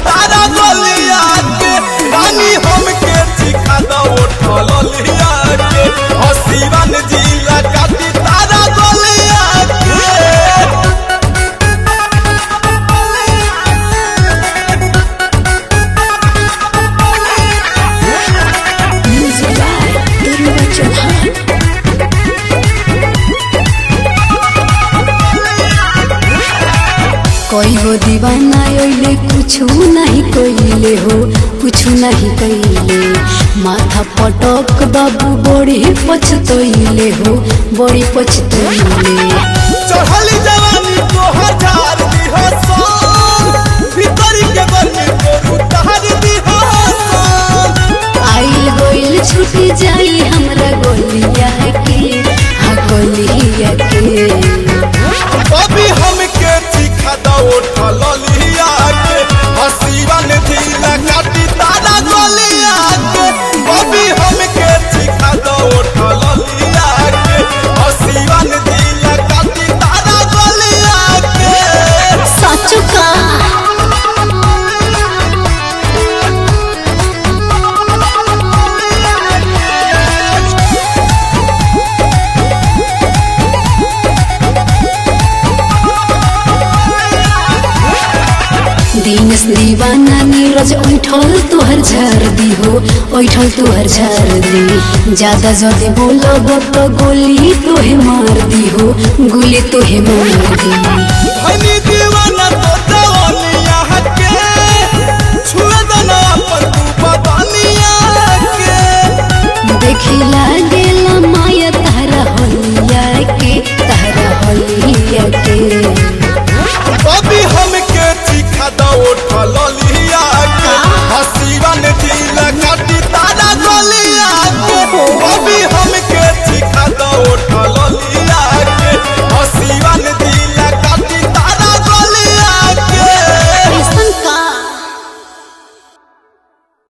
तारा गलिया के। रानी हमके चिखा दो उठल लिया के, हसीवन जिला काटी तारा गलिया के। Music by Durga Chauhan. कोई गो दीवाना ओइले कुछ नहीं कइले हो, कुछ नहीं कइले। माथा पटक बाबू बड़ी पछतइले हो, बड़ी पछतइले। चढ़ल जवानी तो हजार दिहसन, भीतरी के बनी तोरू तहर दिहसन। आइल गोइल छूट जाई हमरा गोलिया के, हाँ गोलिया के। अभी हमके चिखा दो उठल लिया के, हसीवन जिला काटी तारा गलिया के। अभी हमके चिखा दो उठल लिया के, हसीवन जिला काटी तारा गलिया के। साचो का दीनस दीवाना नीरज ऐठल तोहर झार दी हो, ऐठल तोहर झार दी। ज्यादा जदि बोलब तो गोली तोहे मार दी हो, गोली तोहे मार दी। धनी।